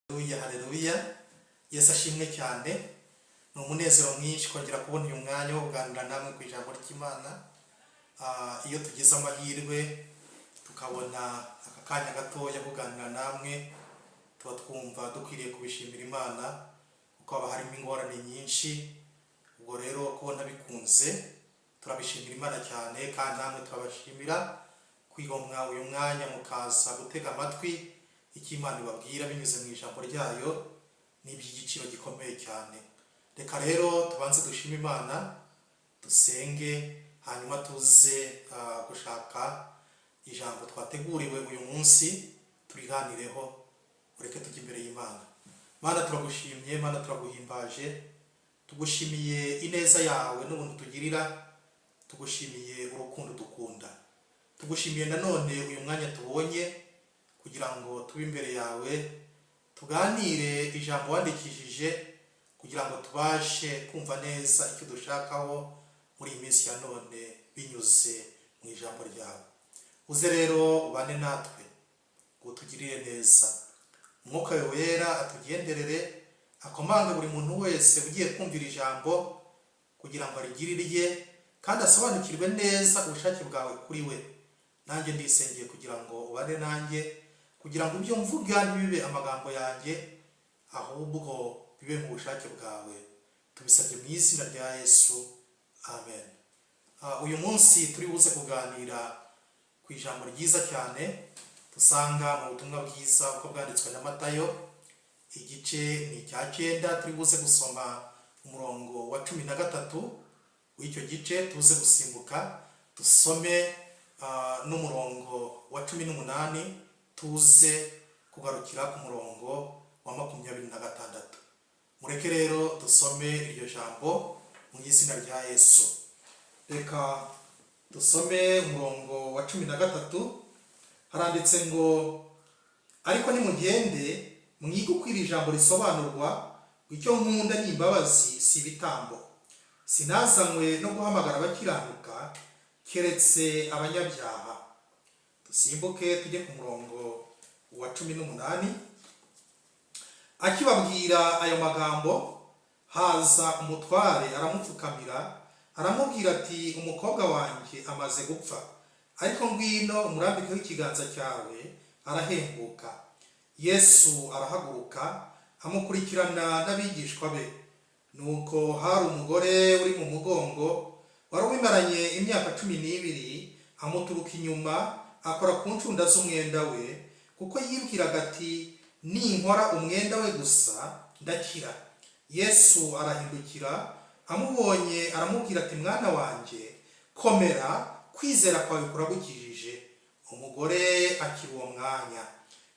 Haleluya, haleluya! Yesu ashimwe cyane. Ni umunezero mwinshi kongera kubona uyu mwanya wo kuganira namwe ku ijambo ry'Imana. Iyo tugize amahirwe tukabona aka kanya gatoya kuganira namwe, tuba twumva dukwiriye kubishimira Imana, kuko haba harimo ingorane nyinshi. Ubwo rero kubona bikunze, turabishimira Imana cyane, kandi namwe turabashimira kwigomwa uyu mwanya mukaza gutega amatwi icyo Imana ibabwira binyuze mu ijambo ryayo. Ni iby'igiciro gikomeye cyane. Reka rero tubanze dushime Imana, dusenge, hanyuma tuze gushaka ijambo twateguriwe uyu munsi turiganireho. Ureke tujye imbere y'Imana. Mana, turagushimye. Mana, turaguhimbaje. Tugushimiye ineza yawe n'ubuntu tugirira, tugushimiye urukundo dukunda, tugushimiye nanone uyu mwanya tubonye kugira ngo tube imbere yawe, tuganire ijambo wandikishije, kugira ngo tubashe kumva neza icyo dushakaho muri iyi minsi ya none binyuze mu ijambo ryawe. Uze rero ubane natwe ngo utugirire neza. Umwuka wawe Wera atugenderere, akomange buri muntu wese ugiye kumvira ijambo kugira ngo arigire irye kandi asobanukirwe neza ubushake bwawe kuri we. Nanjye ndisengeye kugira ngo ubane nanjye, kugira ngo ibyo mvuga ntibibe amagambo yanjye, ahubwo bibe mu bushake bwawe. Tubisabye mu izina rya Yesu, amen. Uyu munsi turi buze kuganira ku ijambo ryiza cyane dusanga mu butumwa bwiza uko bwanditswe na Matayo. Igice ni icya 9. Turi buze gusoma umurongo wa 13 w'icyo gice, tuze gusimbuka dusome n'umurongo wa 18, tuze kugarukira ku murongo wa 26. Mureke rero dusome iryo jambo mu izina rya Yesu. Reka dusome umurongo wa 13. Haranditse ngo: "Ariko nimugende mwige uko iri jambo risobanurwa ngo: 'Icyo nkunda ni imbabazi, si ibitambo. Sinazanywe no guhamagara abakiranuka, keretse abanyabyaha.'" Dusimbuke tujye ku murongo wa 18. "Akibabwira ayo magambo, haza umutware aramupfukamira, aramubwira ati: 'Umukobwa wanjye amaze gupfa, ariko ngwino umurambikeho ikiganza cyawe, arahembuka.' Yesu arahaguruka, amukurikirana n'abigishwa be. Nuko hari umugore uri mu mugongo wari ubimaranye imyaka 12, amuturuka inyuma, akora ku ncunda z'umwenda we, kuko yibwiraga ati: 'Ninkora umwenda we gusa, ndakira.' Yesu arahindukira, amubonye aramubwira ati: 'Mwana wanjye, komera, kwizera kwawe kuragukijije.' Umugore akira uwo mwanya.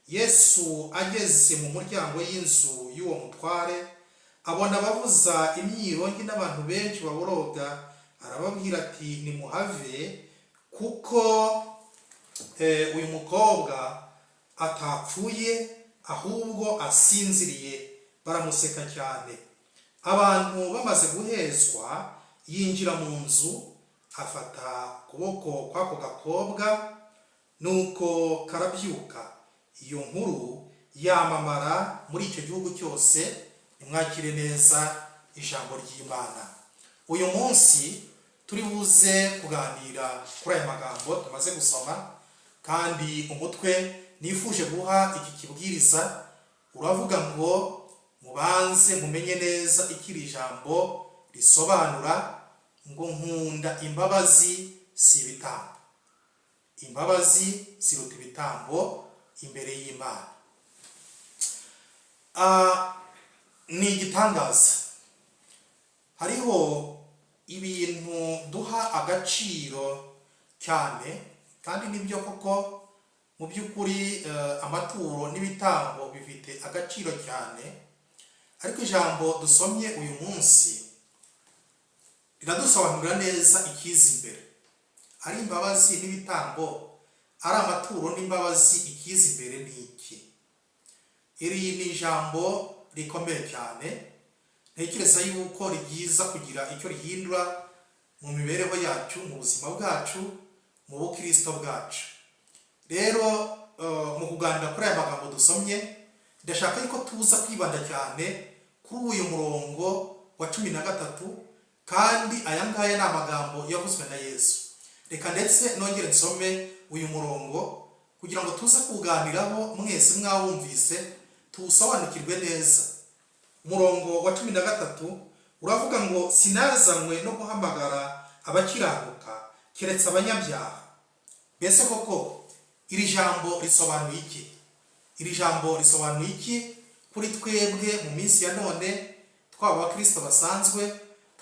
Yesu ageze mu muryango y'inzu y'uwo mutware, abona abavuza imyirongi n'abantu benshi baboroga, arababwira ati: 'Nimuhave, kuko uyu mukobwa atapfuye, ahubwo asinziriye.' Baramuseka cyane. Abantu bamaze guhezwa, yinjira mu nzu, afata ukuboko kw'ako gakobwa, nuko karabyuka. Iyo nkuru yamamara muri icyo gihugu cyose." Nimwakire neza ijambo ry'Imana. Uyu munsi turi buze kuganira kuri aya magambo tumaze gusoma, kandi umutwe nifuje guha iki kibwiriza uravuga ngo: "Mubanze mumenye neza icyo iri jambo risobanura ngo: 'Nkunda imbabazi, si ibitambo.'" Imbabazi ziruta ibitambo imbere y'Imana. Ni igitangaza. Hariho ibintu duha agaciro cyane, kandi nibyo koko, mu by'ukuri amaturo n'ibitambo bifite agaciro cyane, ariko ijambo dusomye uyu munsi riradusobanurira neza ikiza imbere. Ari imbabazi n'ibitambo, ari amaturo n'imbabazi, ikiza imbere ni iki? Iri ni ijambo rikomeye cyane, ntekereza yuko ryiza kugira icyo rihindura mu mibereho yacu, mu buzima bwacu, mu bukristo bwacu. Rero mu kuganira kuri aya magambo dusomye, ndashaka yuko tuza kwibanda cyane kuri uyu murongo wa 13, kandi aya ngaya ni amagambo yavuzwe na Yesu. Reka ndetse nongere nsome uyu murongo kugira ngo tuze kuwuganiraho mwese mwawumvise, tuwusobanukirwe neza. Umurongo wa 13 uravuga ngo: "Sinazanywe no guhamagara abakiranuka, keretse abanyabyaha." Mbese koko iri jambo risobanuye iki? Iri jambo risobanuye iki kuri twebwe mu minsi ya none, twaba abakristo basanzwe,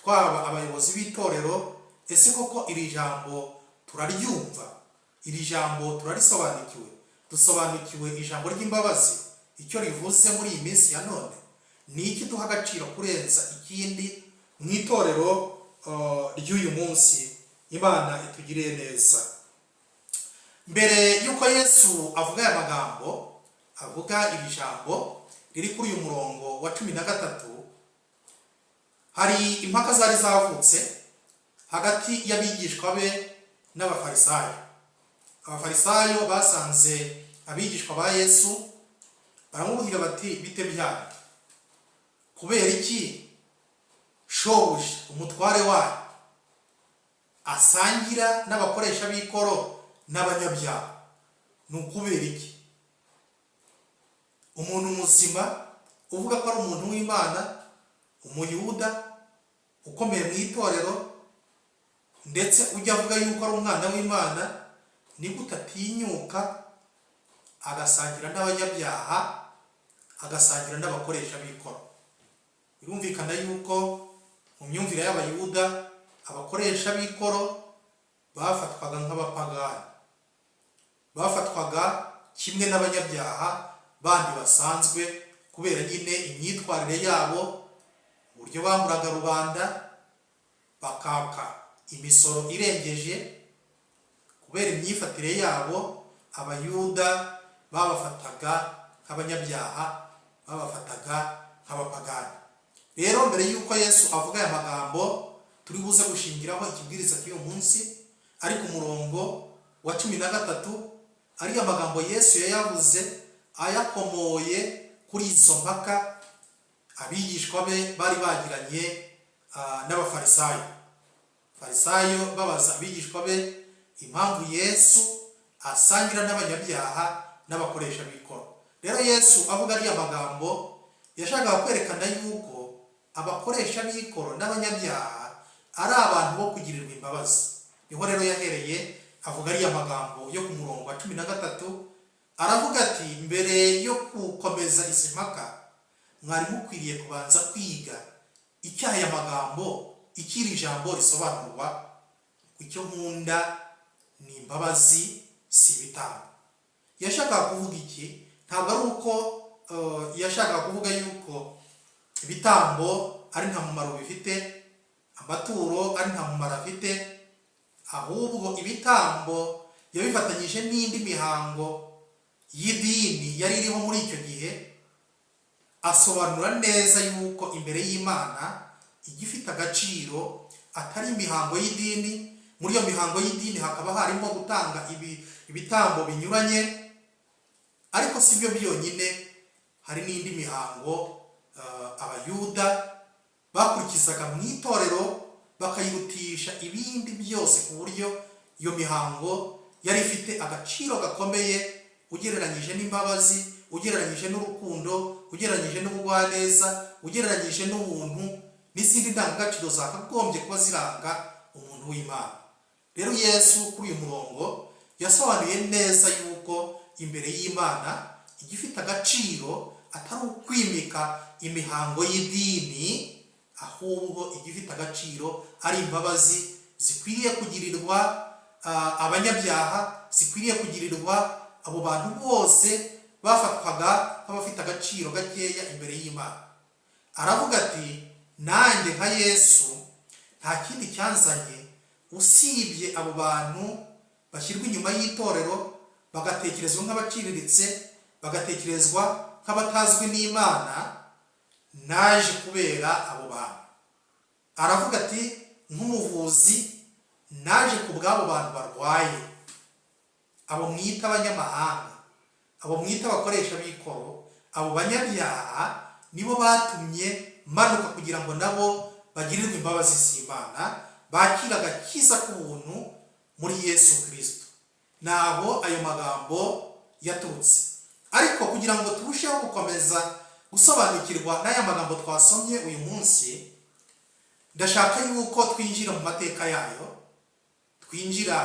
twaba abayobozi b'itorero? Ese koko iri jambo turaryumva? Iri jambo turarisobanukiwe? Dusobanukiwe ijambo ry'imbabazi icyo rivuze muri iyi minsi ya none? Ni iki duha agaciro kurenza ikindi mu itorero ry'uyu munsi? Imana itugiriye neza. Mbere y'uko Yesu avuga aya magambo, avuga iri jambo riri kuri uyu murongo wa 13, hari impaka zari zavutse hagati y'abigishwa be n'Abafarisayo. Abafarisayo basanze abigishwa ba Yesu, baramubwira bati: "Bite byanyu? Kubera iki shobuja, umutware wanyu, asangira n'abakoresha b'ikoro n'abanyabyaha? Ni ukubera iki umuntu muzima uvuga ko ari umuntu w'Imana, Umuyuda ukomeye mu itorero, ndetse ujya avuga yuko ari umwana w'Imana, ni gute atinyuka agasangira n'abanyabyaha, agasangira n'abakoresha b'ikoro?" Birumvikana yuko mu myumvire y'Abayuda, abakoresha b'ikoro bafatwaga nk'abapagani, bafatwaga kimwe n'abanyabyaha bandi basanzwe, kubera nyine imyitwarire yabo, uburyo bamburaga rubanda, bakaka imisoro irengeje. Kubera imyifatire yabo, Abayuda babafataga nk'abanyabyaha, babafataga nk'abapagani. Rero mbere y'uko Yesu avuga aya magambo turi buze gushingiraho ikibwiriza cy'uyu munsi, ariko umurongo wa 13, ariya magambo Yesu yayavuze ayakomoye kuri izo mpaka abigishwa be bari bagiranye n'Abafarisayo. Farisayo babaza abigishwa be impamvu Yesu asangira n'abanyabyaha n'abakoresha b'ikoro. Rero Yesu avuga ariya magambo, yashakaga kwerekana yuko abakoresha b'ikoro n'abanyabyaha ari abantu bo kugirirwa imbabazi. Niho rero yahereye avuga ariya magambo yo ku murongo wa 13, aravuga ati: "Mbere yo gukomeza izi mpaka, mwari mukwiriye kubanza kwiga icyo aya magambo, icyo iri jambo risobanurwa: 'Icyo nkunda ni imbabazi, si ibitambo.'" Yashakaga kuvuga iki? Ntabwo ari uko yashakaga kuvuga yuko ibitambo ari nta mumaro bifite, amaturo ari nta mumaro afite, ahubwo ibitambo yabifatanyije n'indi mihango y'idini yari iriho muri icyo gihe, asobanura neza yuko imbere y'Imana igifite agaciro atari imihango y'idini. Muri iyo mihango y'idini hakaba harimo gutanga ibitambo binyuranye, ariko si byo byonyine, hari n'indi mihango Abayuda bakurikizaga mu itorero, bakayirutisha ibindi byose, ku buryo iyo mihango yari ifite agaciro gakomeye ugereranyije n'imbabazi, ugereranyije n'urukundo, ugereranyije n'ubugwaneza, ugereranyije n'ubuntu n'izindi ndangagaciro zakagombye kuba ziranga umuntu w'Imana. Rero Yesu kuri uyu murongo yasobanuye neza yuko imbere y'Imana igifite agaciro atari ukwimika imihango y'idini, ahubwo igifite agaciro ari imbabazi zikwiriye kugirirwa abanyabyaha, zikwiriye kugirirwa abo bantu bose bafatwaga nk'abafite agaciro gakeya imbere y'Imana. Aravuga ati: "Nanjye nka Yesu, nta kindi cyanzanye Usibye abo bantu bashyirwa inyuma y'itorero, bagatekerezwa nk'abaciriritse, bagatekerezwa nk'abatazwi n'Imana, naje kubera abo bantu. Aravuga ati: "Nk'umuvuzi naje ku bw'abo bantu barwaye, abo mwita abanyamahanga, abo mwita abakoresha b'ikoro, abo banyabyaha, nibo batumye manuka kugira ngo nabo bagirirwe imbabazi z'Imana, bakira agakiza k'ubuntu muri Yesu Kirisito." Naho ayo magambo yaturutse. Ariko kugira ngo turusheho gukomeza gusobanukirwa n'aya magambo twasomye uyu munsi, ndashaka yuko twinjira mu mateka yayo, twinjira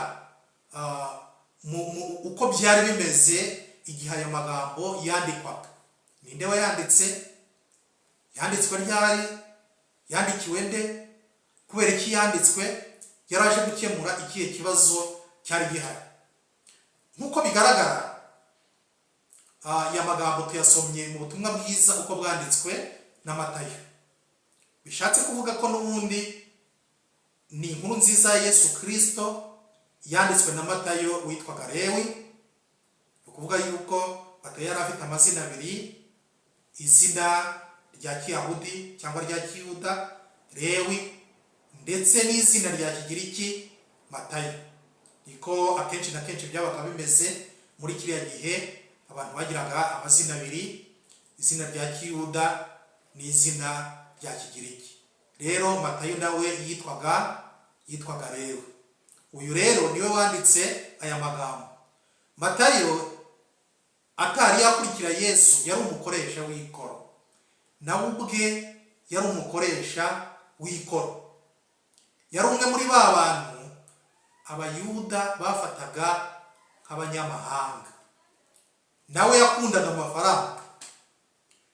uko byari bimeze igihe ayo magambo yandikwaga. Ninde wayanditse? Yanditswe ryari? Yandikiwe nde? Kubera iki yanditswe? Yaraje gukemura ikihe kibazo cyari gihari? Nk'uko bigaragara, aya magambo tuyasomye mu Butumwa Bwiza uko bwanditswe na Matayo. Bishatse kuvuga ko n'ubundi ni inkuru nziza ya Yesu Kirisito yanditswe na Matayo witwaga Lewi. Ni ukuvuga yuko Matayo yari afite amazina abiri: izina rya Kiyahudi cyangwa rya Kiyuda, Lewi, ndetse n'izina rya Kigiriki, Matayo. Niko akenshi na kenshi byabaga bimeze muri kiriya gihe, abantu bagiraga amazina abiri, izina rya Kiyuda n'izina rya Kigiriki. Rero Matayo nawe yitwaga Lewi. Uyu rero niwe wanditse aya magambo. Matayo atari yakurikira Yesu yari umukoresha w'ikoro, nawe ubwe yari umukoresha w'ikoro. Yari umwe muri ba bantu Abayuda bafataga nk'abanyamahanga. Nawe yakundaga amafaranga.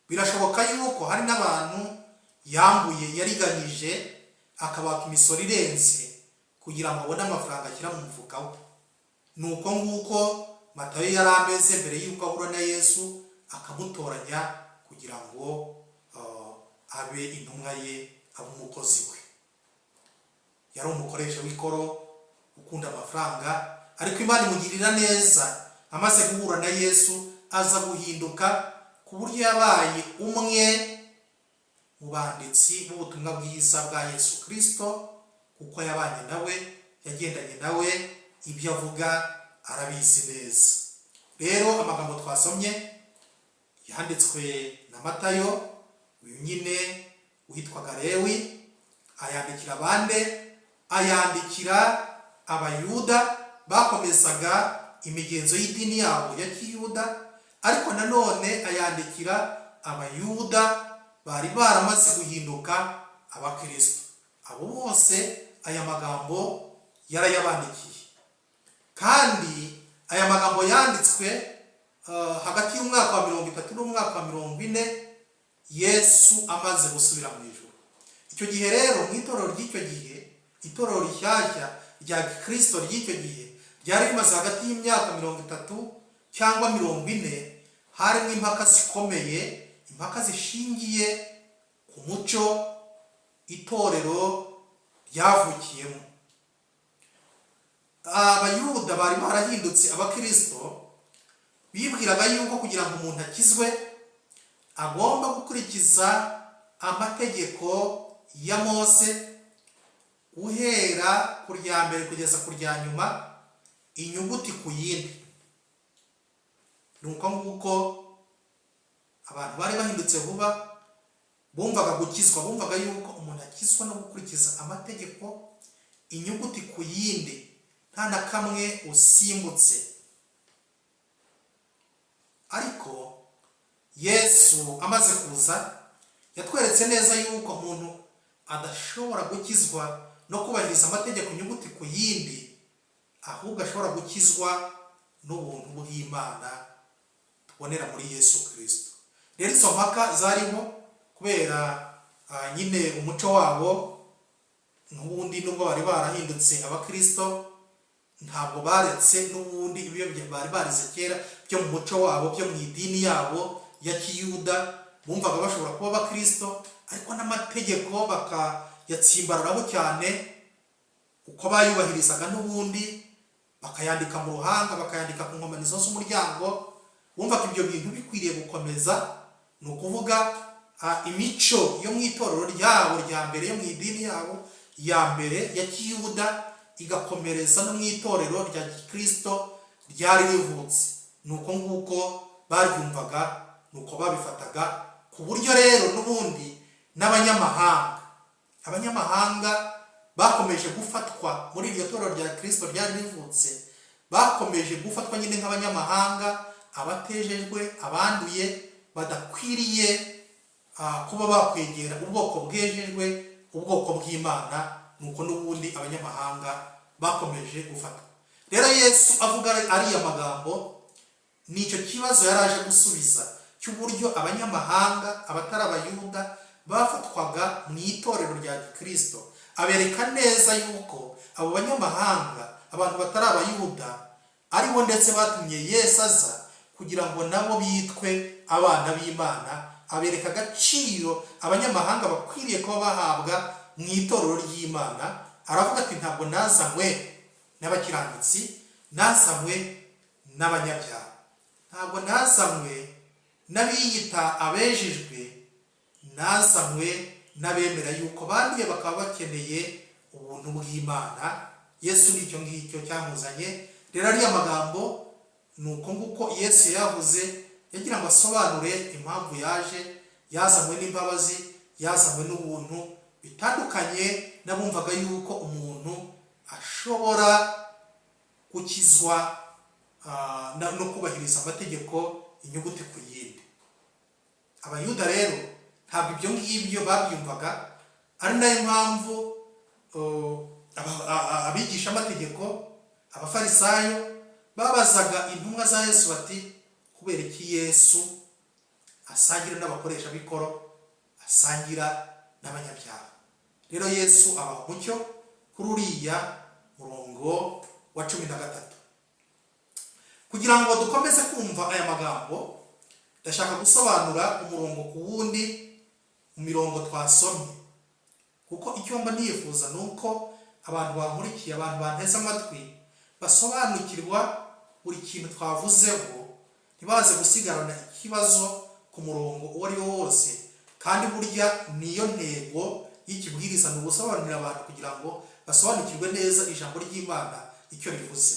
Birashoboka yuko hari n'abantu yambuye, yariganyije, akabaka imisoro irenze kugira ngo abone amafaranga ashyira mu mufuka we. Ni uko nguko Matayo yari ameze mbere y'uko ahura na Yesu, akamutoranya kugira ngo abe intumwa ye, abe umukozi we. Yari umukoresha w'ikoro ukunda amafaranga, ariko Imana imugirira neza. Amaze guhura na Yesu aza guhinduka ku buryo yabaye umwe mu banditsi b'ubutumwa bwiza bwa Yesu Kirisito, kuko yabanye nawe, yagendanye nawe, ibyo avuga arabizi neza. Rero amagambo twasomye yanditswe na Matayo, uyu nyine witwaga Lewi. Ayandikira bande? Ayandikira Abayuda bakomezaga imigenzo y'idini yabo ya Kiyuda, ariko nanone ayandikira Abayuda bari baramaze guhinduka Abakristo. Abo bose aya magambo yarayabandikiye. Kandi aya magambo yanditswe hagati y'umwaka wa 30 n'umwaka wa 40, Yesu amaze gusubira mu ijuru. Icyo gihe rero, mu itorero ry'icyo gihe, itorero rishyashya rya Kirisito ry'icyo gihe ryari rimaze hagati y'imyaka 30 cyangwa 40, harimo impaka zikomeye, impaka zishingiye ku muco itorero ryavukiyemo. Abayuda bari barahindutse Abakirisito bibwiraga yuko kugira ngo umuntu akizwe agomba gukurikiza amategeko ya Mose, guhera ku rya mbere kugeza ku rya nyuma, inyuguti ku yindi. Ni uko nguko abantu bari bahindutse vuba bumvaga gukizwa. Bumvaga yuko umuntu akizwa no gukurikiza amategeko inyuguti ku yindi, nta na kamwe usimbutse. Ariko Yesu amaze kuza yatweretse neza yuko umuntu adashobora gukizwa no kubahiriza amategeko inyuguti ku yindi, ahubwo ashobora gukizwa n'ubuntu bw'Imana tubonera muri Yesu Kirisito. Rero izo mpaka zariho kubera nyine umuco wabo. N'ubundi nubwo bari barahindutse Abakirisito, ntabwo baretse n'ubundi ibyo bari barize kera byo mu muco wabo, byo mu idini yabo ya Kiyuda. Bumvaga bashobora kuba Abakirisito, ariko n'amategeko bakayatsimbararaho cyane. Uko bayubahirizaga n'ubundi, bakayandika mu ruhanga, bakayandika ku nkomanizo z'umuryango, wumva ko ibyo bintu bikwiriye gukomeza. Ni ukuvuga imico yo mu itorero ryabo rya mbere, yo mu idini yabo ya mbere ya Kiyuda, igakomereza no mu itorero rya Gikristo ryari rivutse. Ni uko nguko baryumvaga, ni uko babifataga, ku buryo rero n'ubundi n'abanyamahanga bakomeje gufatwa muri iryo torero rya Kirisito ryari rivutse. Bakomeje gufatwa nyine nk'abanyamahanga, abatejejwe, abanduye, badakwiriye kuba bakwegera ubwoko bwejejwe, ubwoko bw'Imana. Nuko n'ubundi abanyamahanga bakomeje gufatwa. Rero Yesu avuga ariya magambo, nicyo kibazo yari aje gusubiza cy'uburyo abanyamahanga, abatari Abayuda, bafatwaga mu itorero rya Gikristo. Abereka neza yuko abo banyamahanga, abantu batari Abayuda, aribo ndetse batumye Yesu aza kugira ngo nabo bitwe abana b'Imana. Abereka agaciro abanyamahanga bakwiriye kuba bahabwa mu itorero ry'Imana. Aravuga ati: "Ntabwo nazanywe n'abakiranutsi, nazanywe n'abanyabyaha. Ntabwo nazanywe n'abiyita abejejwe, nazanywe n'abemera yuko banduye, bakaba bakeneye ubuntu bw'Imana." Yesu nicyo ngicyo cyamuzanye. Rero ariya magambo ni uko nguko Yesu yavuze, yagira ngo asobanure impamvu yaje. Yazanywe n'imbabazi, yazanywe n'ubuntu, bitandukanye n'abumvaga yuko umuntu ashobora gukizwa no kubahiriza amategeko inyuguti ku yindi. Abayuda rero ntabwo ibyo ngibyo babyumvaga, ari nayo mpamvu abigishamategeko, Abafarisayo, babazaga intumwa za Yesu bati: "Kubera iki Yesu asangira n'abakoresha b'ikoro, asangira n'abanyabyaha?" Rero Yesu abaha umucyo kuri uriya murongo wa 13. Kugira ngo dukomeze kumva aya magambo, ndashaka gusobanura umurongo ku wundi mu mirongo twasomye, kuko icyo mba nifuza ni uko abantu bankurikiye, abantu banteze amatwi, basobanukirwa buri kintu twavuzeho, ntibaze gusigarana ikibazo ku murongo uwo ari wo wose. Kandi burya niyo ntego y'ikibwiriza, ni ugusobanurira abantu kugira ngo basobanukirwe neza ijambo ry'Imana icyo rivuze.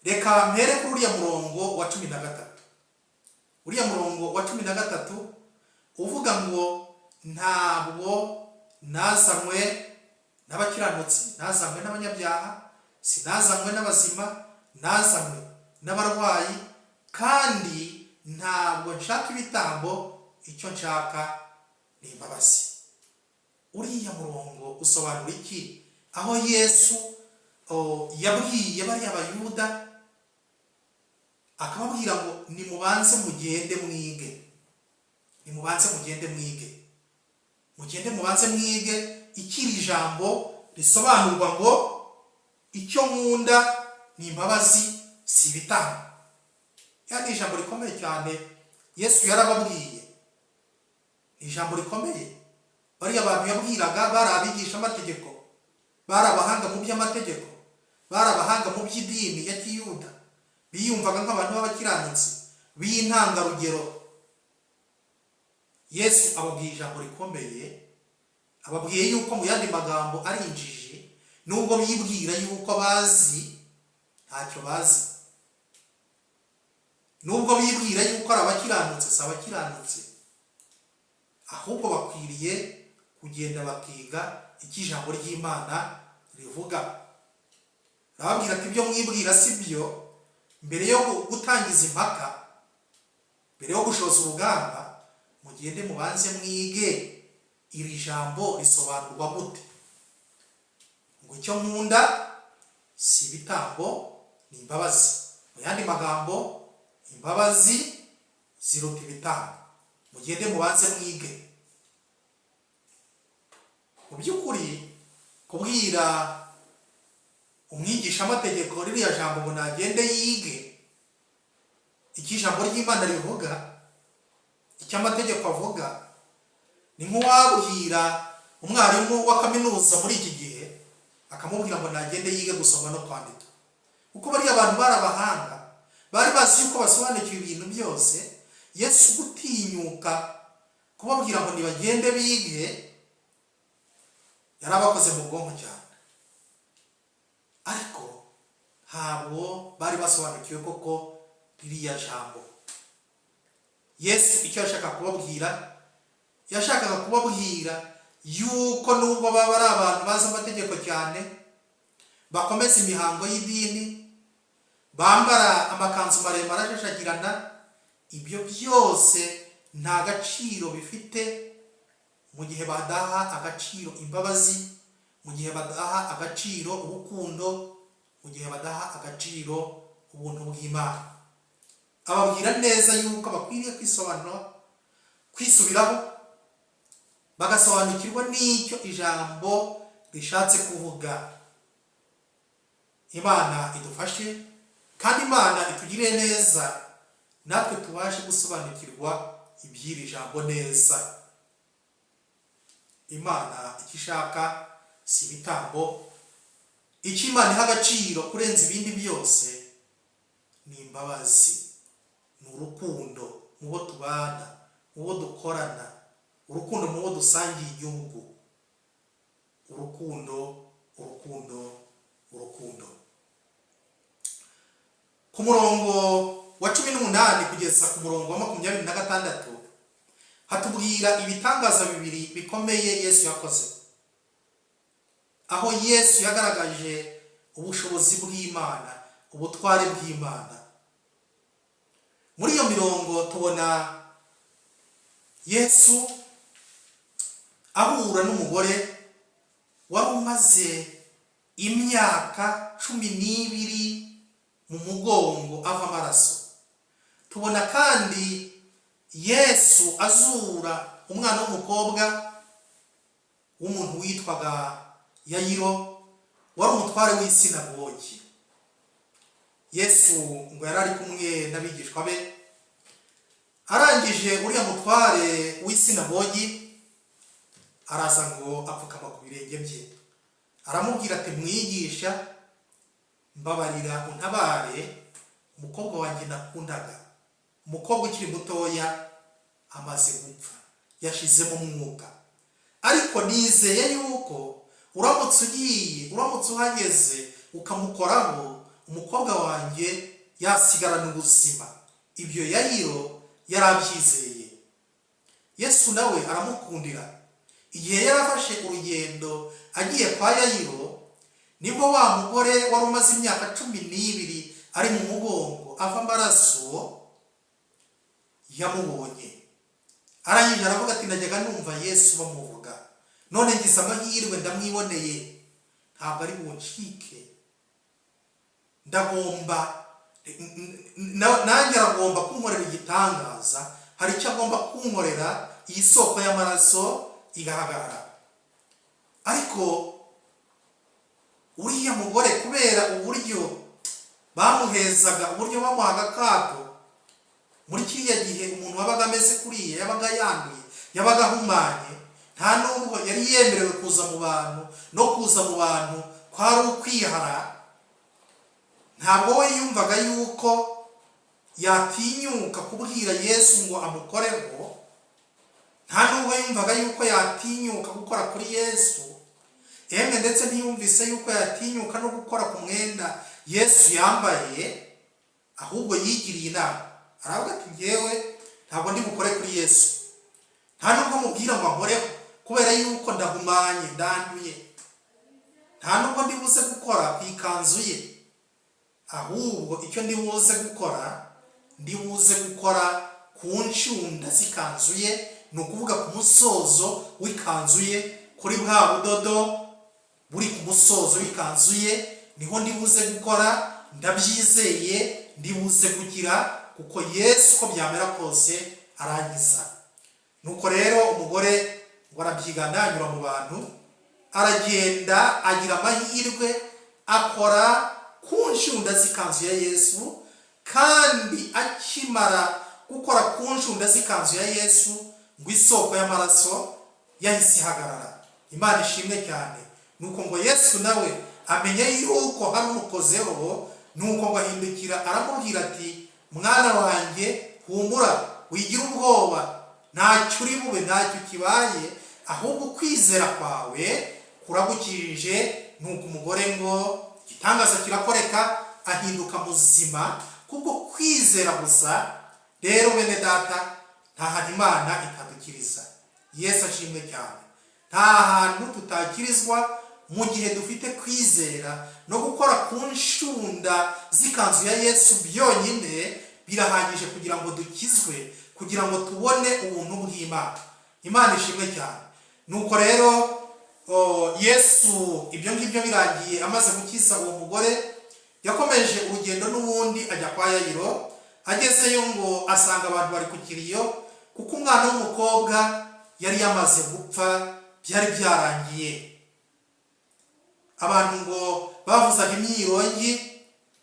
Reka mpere kuri uriya murongo wa 13. Uriya murongo wa 13 uvuga ngo: "Ntabwo nazanywe n'abakiranutsi, nazanywe n'abanyabyaha. Sinazanywe n'abazima, nazanywe n'abarwayi. Kandi ntabwo nshaka ibitambo, icyo nshaka ni imbabazi." Uriya murongo usobanura iki? Aho Yesu yabwiye bariya Bayuda, akababwira ngo: "Nimubanze mugende mwige, nimubanze mugende mwige, mugende mubanze mwige ikiri jambo risobanurwa ngo 'icyo nkunda ni imbabazi, si ibitambo.'" Ya ni ijambo rikomeye cyane Yesu yarababwiye, ni ijambo rikomeye. Bariya bantu yabwiraga bari abigishamategeko, bari abahanga mu by'amategeko, bari abahanga mu by'idini ya Kiyuda, biyumvaga nk'abantu b'abakiranutsi b'intangarugero. Yesu ababwiye ijambo rikomeye, ababwiye yuko mu yandi magambo ari injiji. Nubwo bibwira yuko bazi, ntacyo bazi. Nubwo bibwira yuko ari abakiranutsi, si abakiranutsi, ahubwo bakwiriye kugenda bakiga icyo ijambo ry'Imana rivuga. Arababwira ati: "Ibyo mwibwira si byo. Mbere yo gutangiza impaka, mbere yo gushoza urugamba, mugende mubanze mwige iri jambo risobanurwa gute, ngo 'icyo nkunda si ibitambo, ni imbabazi.' Mu yandi magambo, imbabazi ziruta ibitambo. Mugende mubanze mwige." Mu by'ukuri, kubwira umwigishamategeko ririya jambo ngo nagende yige icyo ijambo ry'Imana rivuga, icyo amategeko avuga, ni nk'uwabwira umwarimu wa kaminuza muri iki gihe Akamubwira ngo nagende yige gusoma no kwandika, kuko bariya bantu bari abahanga, bari bazi yuko basobanukiwe ibintu byose. Yesu gutinyuka kubabwira ngo nibagende bige, yari abakoze mu bwonko cyane, ariko ntabwo bari basobanukiwe koko ririya jambo. Yesu icyo yashakaga kubabwira, yashakaga kubabwira yuko nubwo baba ari abantu bazi amategeko cyane, bakomeza imihango y'idini, bambara amakanzu maremare ashashagirana, ibyo byose nta gaciro bifite mu gihe badaha agaciro imbabazi, mu gihe badaha agaciro urukundo, mu gihe badaha agaciro ubuntu bw'Imana. Ababwira neza yuko bakwiriye kwisobanura, kwisubiraho, bagasobanukirwa n'icyo ijambo rishatse kuvuga. Imana idufashe kandi Imana itugirire neza, natwe tubashe gusobanukirwa iby'iri jambo neza. Imana icyo ishaka si ibitambo. Icyo Imana iha agaciro kurenza ibindi byose ni imbabazi, ni urukundo mu bo tubana, mu bo dukorana, urukundo mu bo dusangiye igihugu, urukundo, urukundo, urukundo. Ku murongo wa 18 kugeza ku murongo wa 26 hatubwira ibitangaza bibiri bikomeye Yesu yakoze, aho Yesu yagaragaje ubushobozi bw'Imana, ubutware bw'Imana. Muri iyo mirongo tubona Yesu ahura n'umugore wari umaze imyaka 12 mu mugongo ava amaraso. Tubona kandi Yesu azura umwana w'umukobwa w'umuntu witwaga Yayiro, wari umutware w'isinagogi. Yesu ngo yari ari kumwe n'abigishwa be, arangije uriya mutware w'isinagogi araza ngo apfukama ku birenge bye, aramubwira ati: "Mwigisha, mbabarira untabare, umukobwa wanjye nakundaga, umukobwa ukiri mutoya, amaze gupfa, yashizemo umwuka. Ariko nizeye yuko uramutse ugiye, uramutse uhageze ukamukoraho, umukobwa wanjye yasigarana ubuzima." Ibyo Yayiro yari abyizeye. Yesu nawe aramukundira. Igihe yarafashe urugendo agiye kwa Yayiro, nibwo wa mugore wari umaze imyaka 12 ari mu mugongo ava amaraso yamubonye. Arangije aravuga ati: "Najyaga numva Yesu bamuvuga, none ngize amahirwe ndamwiboneye, ntabwo ari buncike. Ndagomba nanjye aragomba kunkorera igitangaza, hari icyo agomba kunkorera, iyi soko y'amaraso igahagarara." Ariko uriya mugore, kubera uburyo bamuhezaga, uburyo bamuhaga akato muri kiriya gihe, umuntu wabaga ameze kuriya yabaga yanduye, yabaga ahumanye, nta nubwo yari yemerewe kuza mu bantu, no kuza mu bantu kwari ukwihara. Ntabwo we yumvaga yuko yatinyuka kubwira Yesu ngo amukoreho, nta nubwo yumvaga yuko yatinyuka gukora kuri Yesu, emwe ndetse ntiyumvise yuko yatinyuka no gukora ku mwenda Yesu yambaye. Ahubwo yigiriye inama, aravuga ati: "Ngewe ntabwo ndi bukore kuri Yesu, nta nubwo mubwira ngo ankoreho, kubera yuko ndahumanye, ndanduye. Nta nubwo ndi buze gukora ku ikanzu ye. Ahubwo icyo ndi buze gukora, ndi buze gukora ku nshunda z'ikanzu ye, ni ukuvuga ku musozo w'ikanzu ye, kuri bwa budodo buri ku musozo w'ikanzu ye, niho ndi buze gukora. Ndabyizeye, ndi buze kugira, kuko Yesu uko byamera kose arangiza." Nuko rero umugore ngo arabyigana, anyura mu bantu, aragenda, agira amahirwe akora ku nshunda z'ikanzu ya Yesu. Kandi akimara gukora ku nshunda z'ikanzu ya Yesu, ngo isoko y'amaraso yahise ihagarara. Imana ishimwe cyane. Nuko ngo Yesu nawe amenya yuko hari umukozeho, nuko ngo ahindukira aramubwira ati: "Mwana wanjye, humura, wigira ubwoba, ntacyo uri bube, ntacyo kibaye, ahubwo kwizera kwawe kuragukijije." Nuko umugore ngo igitangaza kirakoreka, ahinduka muzima kubwo kwizera gusa. Rero bene data, nta hantu Imana itadukiriza. Yesu ashimwe cyane. Nta hantu tutakirizwa mu gihe dufite kwizera no gukora ku nshunda z'ikanzu ya Yesu byonyine birahagije kugira ngo dukizwe, kugira ngo tubone ubuntu bw'Imana. Imana ishimwe cyane. Nuko rero Yesu ibyo ngibyo birangiye, amaze gukiza uwo mugore, yakomeje urugendo n'ubundi ajya kwa Yayiro. Agezeyo ngo asanga abantu bari ku kiriyo, kuko umwana w'umukobwa yari yamaze gupfa, byari byarangiye. Abantu ngo bavuzaga imyirongi,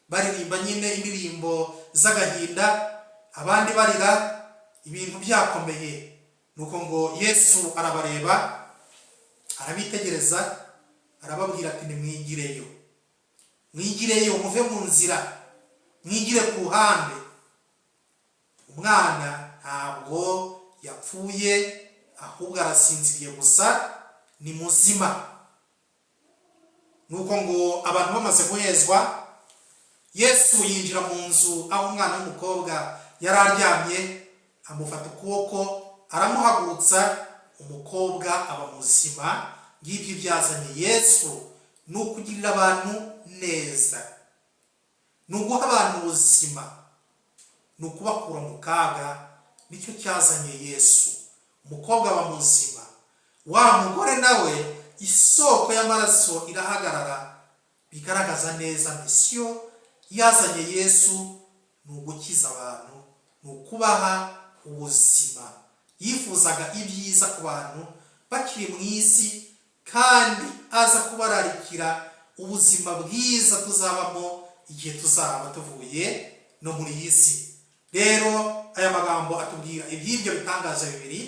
baririmba nyine indirimbo z'agahinda, abandi barira, ibintu byakomeye. Nuko ngo Yesu arabareba, arabitegereza, arababwira ati: "Nimwigireyo, mwigireyo, muve mu nzira, mwigire ku ruhande. Umwana ntabwo yapfuye, ahubwo arasinziriye gusa, ni muzima." Nuko ngo abantu bamaze guhezwa, Yesu yinjira mu nzu aho umwana w'umukobwa yari aryamye, amufata ukuboko, aramuhagurutsa, umukobwa aba muzima. Ngibyo ibyazanye Yesu: ni ukugirira abantu neza, ni uguha abantu ubuzima, ni ukubakura mu kaga. Nicyo cyazanye Yesu. Umukobwa aba muzima, wa mugore nawe isoko y'amaraso irahagarara. Bigaragaza neza mission yazanye Yesu: ni ugukiza abantu, ni ukubaha ubuzima. Yifuzaga ibyiza ku bantu bakiri mu isi, kandi aza kubararikira ubuzima bwiza tuzabamo igihe tuzaba tuvuye no muri iyi si. Rero aya magambo atubwira iby'ibyo bitangaza bibiri,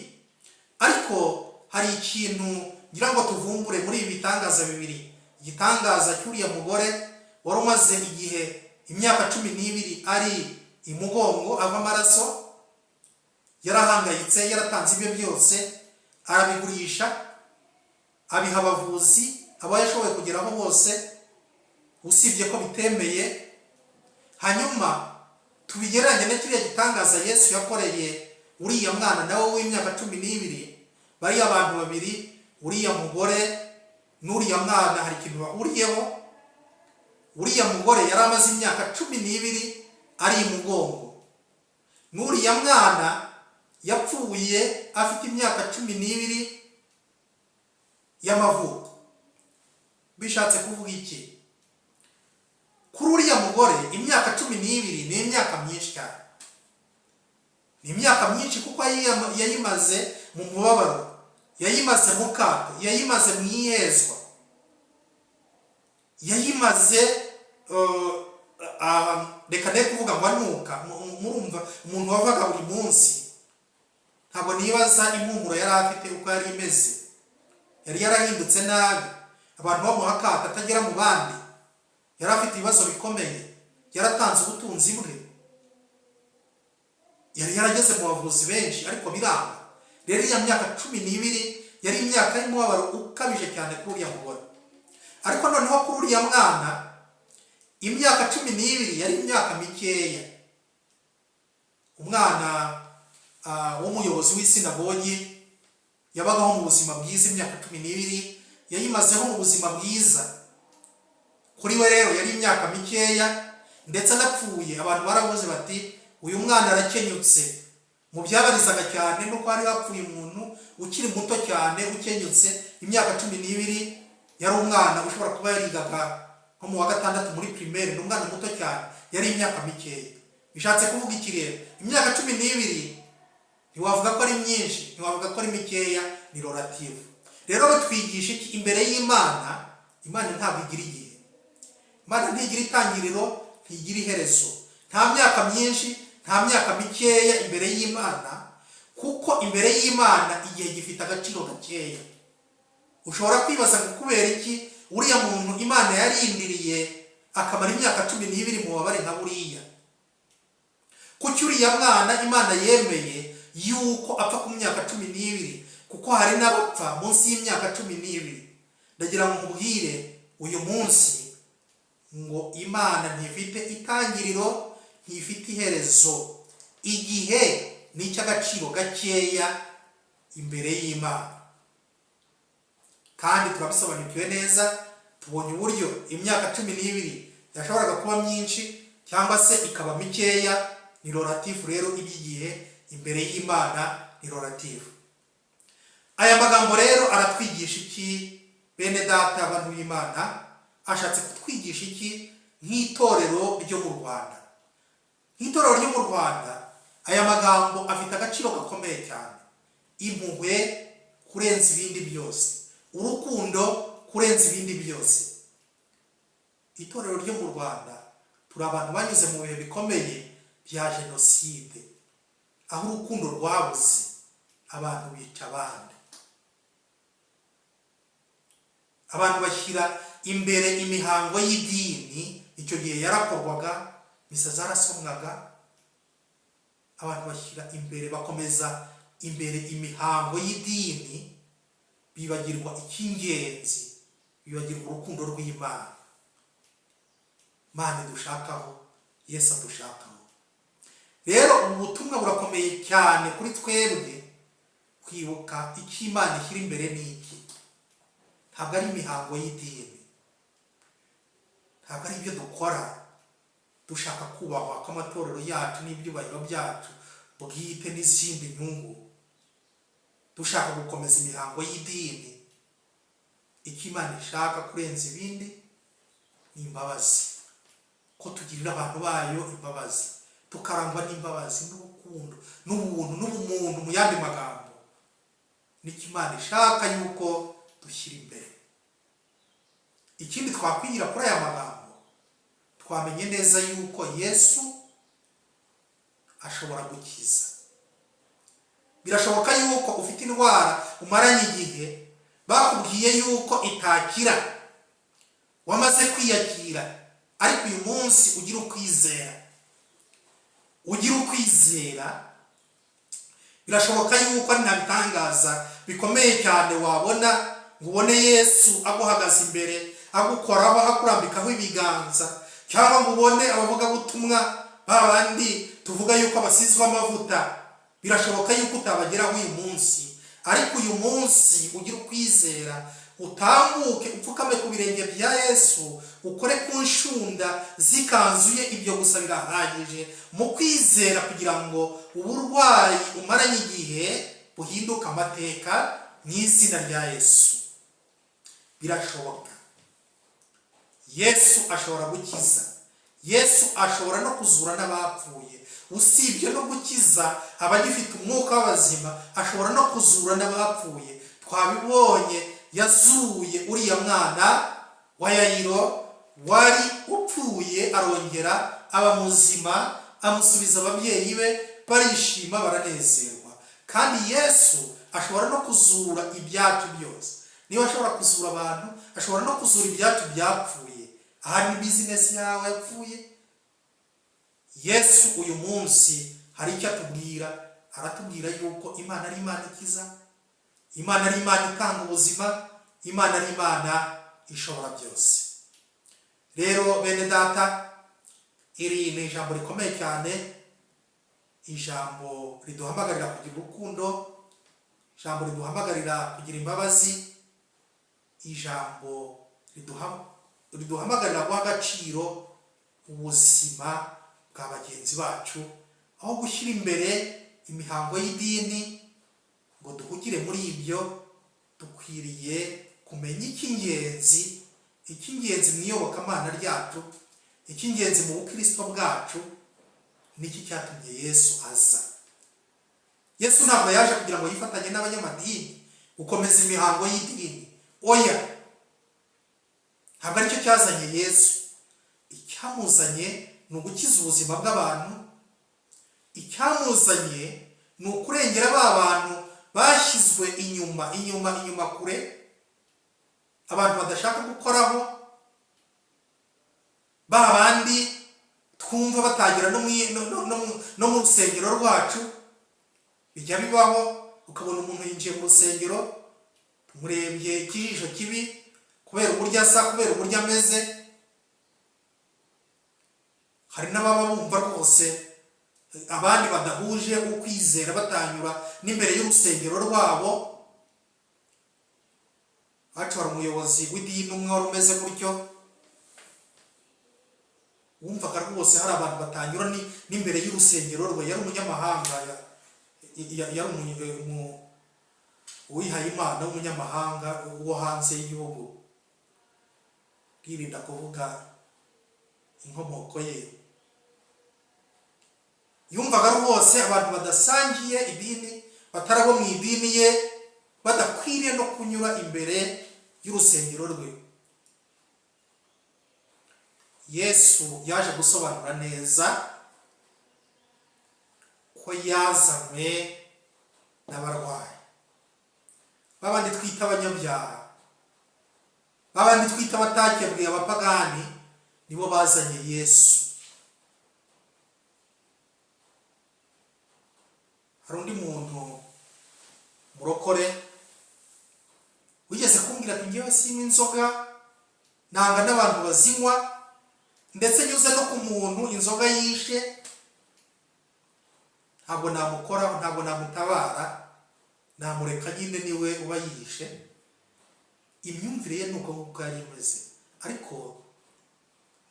ariko hari ikintu ngira ngo tuvumbure muri ibi bitangaza bibiri: igitangaza cy'uriya mugore wari umaze igihe, imyaka 12, ari imugongo ava amaraso, yarahangayitse, yaratanze ibye byose, arabigurisha, abiha abavuzi abo yashoboye kugeraho bose, usibye ko bitemeye. Hanyuma tubigereranye na kiriya gitangaza Yesu yakoreye uriya mwana nawe w'imyaka 12. Bariya bantu babiri, uriya mugore n'uriya mwana, hari ikintu bahuriyeho. Uriya mugore yari amaze imyaka 12 ari imugongo, n'uriya mwana yapfuye afite imyaka 12 y'amavuko. Bishatse kuvuga iki? Kuri uriya mugore imyaka 12 ni imyaka myinshi cyane, ni imyaka myinshi kuko yayimaze mu mubabaro, yayimaze mu kato, yayimaze mu ihezwa, yayimaze reka ne kuvuga ngo anuka. Murumva umuntu wavaga buri munsi, ntabwo nibaza impumuro yari afite uko yari imeze. Yari yarahindutse nabi, abantu bamuha akato, atagera mu bandi, yari afite ibibazo bikomeye, yaratanze ubutunzi bwe, yari yarageze mu bavuzi benshi ariko biranga. Rero iya myaka 12 yari imyaka y'umubabaro ukabije cyane kuri uriya mugore. Ariko noneho kuri uriya mwana imyaka 12 yari imyaka mikeya. Umwana w'umuyobozi w'isinagogi yabagaho mu buzima bwiza, imyaka 12 yayimazeho mu buzima bwiza. Kuri we rero yari imyaka mikeya. Ndetse anapfuye, abantu baravuze bati: "Uyu mwana arakenyutse." Mu byabarizaga cyane nuko hari hapfuye umuntu ukiri muto cyane ukenyutse. Imyaka 12 yari umwana ushobora kuba yarigaga nko mu wa gatandatu muri primaire, ni umwana muto cyane, yari imyaka mikeya. Bishatse kuvuga iki rero? Imyaka 12 ntiwavuga ko ari myinshi, ntiwavuga ko ari mikeya, ni relative. Rero bitwigisha iki imbere y'Imana? Imana ntabwo igira igihe, Imana ntigira itangiriro, ntigira iherezo. Nta myaka myinshi, nta myaka mikeya imbere y'Imana, kuko imbere y'Imana igihe gifite agaciro gakeya. Ushobora kwibaza ngo kubera iki Uriya muntu Imana yarindiriye akamara imyaka 12 mu bubabare nka buriya? Kuki uriya mwana Imana yemeye yuko apfa ku myaka 12, kuko hari n'abapfa munsi y'imyaka 12? Ndagira ngo nkubwire uyu munsi ngo Imana ntifite itangiriro, ntifite iherezo. Igihe ni icy'agaciro gakeya imbere y'Imana. Kandi turabisobanukiwe neza, tubonye uburyo imyaka 12 yashoboraga kuba myinshi cyangwa se ikaba mikeya. Ni relatif rero, iby'igihe imbere y'Imana ni relatif. Aya magambo rero aratwigisha iki, bene data, abantu b'Imana? Ashatse kutwigisha iki nk'itorero ryo mu Rwanda? Nk'itorero ryo mu Rwanda, aya magambo afite agaciro gakomeye cyane. Impuhwe kurenza ibindi byose, urukundo kurenza ibindi byose. Itorero ryo mu Rwanda, turi abantu banyuze mu bihe bikomeye bya jenoside, aho urukundo rwabuze, abantu bica abandi, abantu bashyira imbere imihango y'idini. Icyo gihe yarakorwaga, misa zarasomwaga. Abantu bashyira imbere, bakomeza imbere imihango y'idini, bibagirwa icy'ingenzi, bibagirwa urukundo rw'Imana. Imana idushakaho, Yesu adushakaho. Rero ubu butumwa burakomeye cyane kuri twebwe, kwibuka icyo Imana ishyira imbere ni iki. Ntabwo ari imihango y'idini, ntabwo ari ibyo dukora dushaka kubahwa kw'amatorero yacu n'ibyubahiro byacu bwite n'izindi nyungu, dushaka gukomeza imihango y'idini. Icyo Imana ishaka kurenza ibindi ni imbabazi, ko tugirira abantu bayo imbabazi, tukarangwa n'imbabazi n'urukundo n'ubuntu n'ubumuntu. Mu yandi magambo, nicyo Imana ishaka yuko dushyira imbere. Ikindi twakwigira kuri aya magambo, twamenye neza yuko Yesu ashobora gukiza. Birashoboka yuko ufite indwara umaranye igihe, bakubwiye yuko itakira, wamaze kwiyakira. Ariko uyu munsi ugira ukwizera, ugira ukwizera. Birashoboka yuko ari nta bitangaza bikomeye cyane wabona, ngo ubone Yesu aguhagaze imbere, agukoraho, akurambikaho ibiganza, cyangwa ngo ubone abavugabutumwa ba bandi tuvuga yuko basizwe amavuta. Birashoboka yuko utabageraho uyu munsi. Ariko uyu munsi ugira ukwizera, utambuke, upfukame ku birenge bya Yesu, ukore ku nshunda z'ikanzu ye. Ibyo gusa birahagije mu kwizera kugira ngo uburwayi umaranye igihe buhinduke amateka mu izina rya Yesu. Birashoboka, Yesu ashobora gukiza. Yesu ashobora no kuzura n'abapfuye. Usibye no gukiza abagifite umwuka w'abazima, ashobora no kuzura n'abapfuye. Twabibonye, yazuye uriya mwana wa Yayiro wari upfuye, arongera aba muzima, amusubiza ababyeyi be, barishima, baranezerwa. Kandi Yesu ashobora no kuzura ibyacu byose. Niba ashobora kuzura abantu, ashobora no kuzura ibyacu byapfuye. Ahari ni bizinesi yawe yapfuye. Yesu uyu munsi hari icyo atubwira. Aratubwira yuko Imana ari Imana ikiza, Imana ari Imana itanga ubuzima, Imana ari Imana ishobora byose. Rero bene data, iri ni ijambo rikomeye cyane, ijambo riduhamagarira kugira urukundo, ijambo riduhamagarira kugira imbabazi, ijambo riduhamagarira guha agaciro ubuzima bwa bagenzi bacu, aho gushyira imbere imihango y'idini ngo duhugire muri ibyo. Dukwiriye kumenya icy'ingenzi, icy'ingenzi mu iyobokamana ryacu, icy'ingenzi mu bukristo bwacu. Niki cyatumye Yesu aza? Yesu ntabwo yaje kugira ngo yifatanye n'abanyamadini gukomeza imihango y'idini. Oya, ntabwo aricyo cyazanye Yesu. Icyamuzanye ni ugukiza ubuzima bw'abantu. Icyamuzanye ni ukurengera ba bantu bashyizwe inyuma, inyuma, inyuma kure. Abantu badashaka gukoraho, ba bandi twumva batagera no mu rusengero rwacu. Bijya bibaho, ukabona umuntu yinjiye mu rusengero, tumurebye ikijisho kibi kubera uburyo asa, kubera uburyo ameze. Hari n'ababa bumva rwose abandi badahuje ukwizera batanyura n'imbere y'urusengero rwabo. Hacu hari umuyobozi w'idini umwe wari umeze gutyo, wumvaga rwose hari abantu batanyura n'imbere y'urusengero rwe. Yari umunyamahanga, yari uwihaye Imana w'umunyamahanga wo hanze y'igihugu, yirinda kuvuga inkomoko ye. Yumvaga rwose abantu badasangiye idini, batari abo mu idini ye, badakwiriye no kunyura imbere y'urusengero rwe. Yesu yaje gusobanura neza ko yazanywe n'abarwayi, babandi twita abanyabyaha, babandi twita abatakebwe, abapagani, nibo bazanye Yesu. Hari undi muntu murokore wigeze kumbwira ati: "Ngewe sinywa inzoga, nanga n'abantu bazinywa, ndetse nyuze no ku muntu inzoga yishe ntabwo namukoraho, ntabwo namutabara, namureka nyine niwe uba yishe." Imyumvire ye ni uko nguko yari imeze, ariko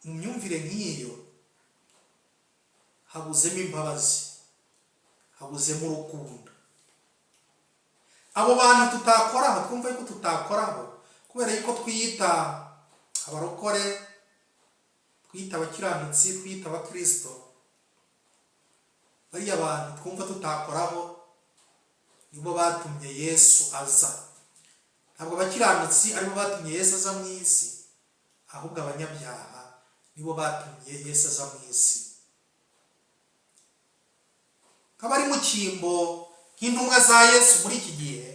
mu myumvire nk'iyo habuzemo imbabazi, habuzemo urukundo. Abo bantu tutakoraho, twumva yuko tutakoraho kubera yuko twiyita abarokore, twiyita abakiranutsi, twiyita abakirisito, bariya bantu twumva tutakoraho nibo batumye Yesu aza. Ntabwo abakiranutsi aribo batumye Yesu aza mu isi, ahubwo abanyabyaha nibo batumye Yesu aza mu isi. Nk'abari mu cyimbo nk'intumwa za Yesu muri iki gihe,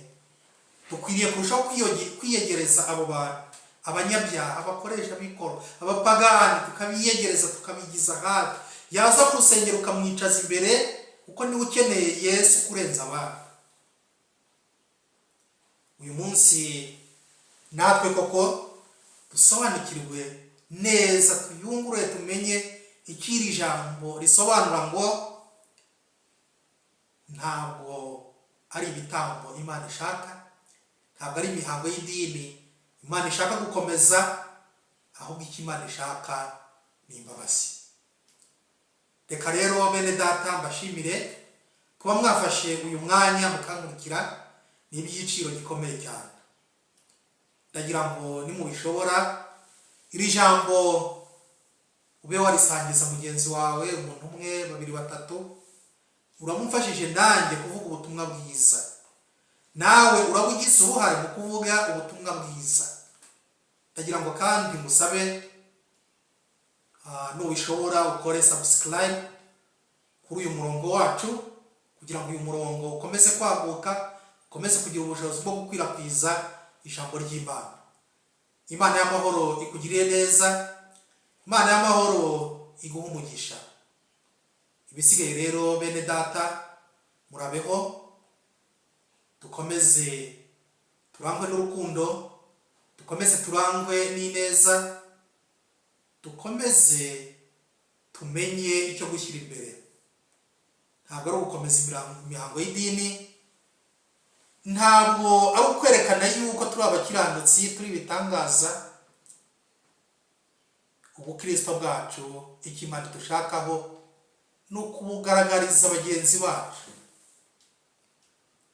dukwiriye kurushaho kwiyegereza abo bantu, abanyabyaha, abakoresha b'ikoro, abapagani, tukabiyegereza, tukabigiza hafi. Yaza mu rusengero ukamwicaza imbere, kuko niwe ukeneye Yesu kurenza abandi. Uyu munsi natwe koko dusobanukirwe neza, tuyungure, tumenye icyo iri jambo risobanura ngo ntabwo ari ibitambo Imana ishaka, ntabwo ari imihango y'idini Imana ishaka gukomeza, ahubwo icyo Imana ishaka ni imbabazi. Reka rero bene data mbashimire kuba mwafashe uyu mwanya mukankurikira, ni iby'igiciro gikomeye cyane. Ndagira ngo nimubishobora iri jambo ube warisangiza mugenzi wawe, umuntu umwe, babiri, batatu. Uramumfashije nanjye kuvuga ubutumwa bwiza, nawe uraba ugize uruhare mu kuvuga ubutumwa bwiza. Ndagira ngo kandi musabe, nubishobora ukore subscribe kuri uyu murongo wacu, kugira ngo uyu murongo ukomeze kwaguka, ukomeze kugira ubushobozi bwo gukwirakwiza ijambo ry'Imana. Imana y'amahoro ikugiriye neza, Imana y'amahoro iguha umugisha. Ibisigaye rero bene data, murabeho, dukomeze turangwe n'urukundo, dukomeze turangwe n'ineza, dukomeze tumenye icyo gushyira imbere. Ntabwo ari ugukomeza imihango y'idini, ntabwo ari ukwerekana yuko turi abakiranutsi, turi ibitangaza. Ubukristo bwacu, icyo Imana dushakaho ni ukubugaragariza bagenzi bacu,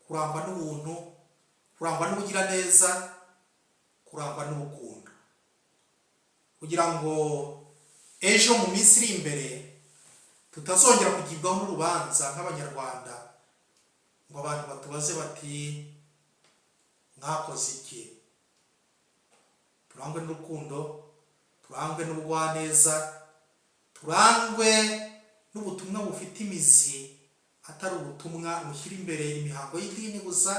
kurangwa n'ubuntu, kurangwa n'ubugiraneza, kurangwa n'urukundo, kugira ngo ejo mu minsi iri imbere tutazongera kugibwaho n'urubanza nk'Abanyarwanda, ngo abantu batubaze bati: "Mwakoze iki?" Turangwe n'urukundo, turangwe n'ubugwaneza, turangwe n'ubutumwa bufite imizi, atari ubutumwa bushyira imbere imihango y'idini gusa,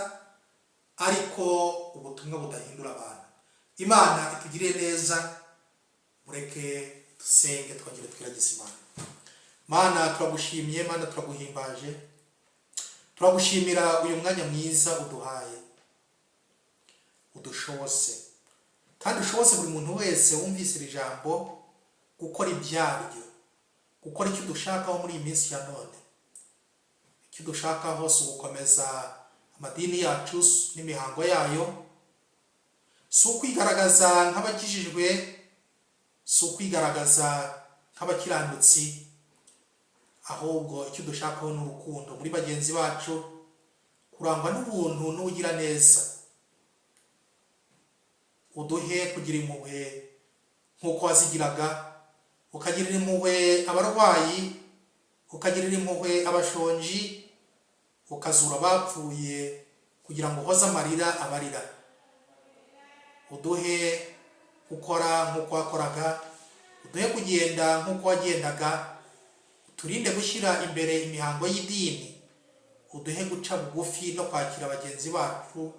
ariko ubutumwa budahindura abantu. Imana itugirire neza. Mureke dusenge, twongere twiragize Imana. Mana, turagushimye. Mana, turaguhimbaje. Turagushimira uyu mwanya mwiza uduhaye. Udushobose kandi ushobose buri muntu wese wumvise iri jambo gukora ibyaryo, gukora icyo udushakaho muri iyi minsi ya none. Icyo udushakaho si ugukomeza amadini yacu n'imihango yayo, si ukwigaragaza nk'abakijijwe, si ukwigaragaza nk'abakiranutsi, ahubwo icyo dushakaho ni urukundo muri bagenzi bacu, kurangwa n'ubuntu n'ubugiraneza. Uduhe kugira impuhwe nk'uko wazigiraga, ukagirira impuhwe abarwayi, ukagirira impuhwe abashonji, ukazura abapfuye kugira ngo uhoze amarira abarira. Uduhe gukora nk'uko wakoraga, uduhe kugenda nk'uko wagendaga. Uturinde gushyira imbere imihango y'idini, uduhe guca bugufi no kwakira bagenzi bacu.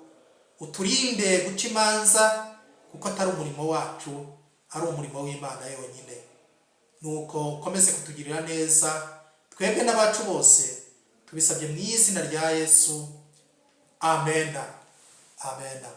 Uturinde guca imanza, kuko atari umurimo wacu, ari umurimo w'Imana yonyine. Nuko ukomeze kutugirira neza twebwe n'abacu bose. Tubisabye mu izina rya Yesu, amena, amena.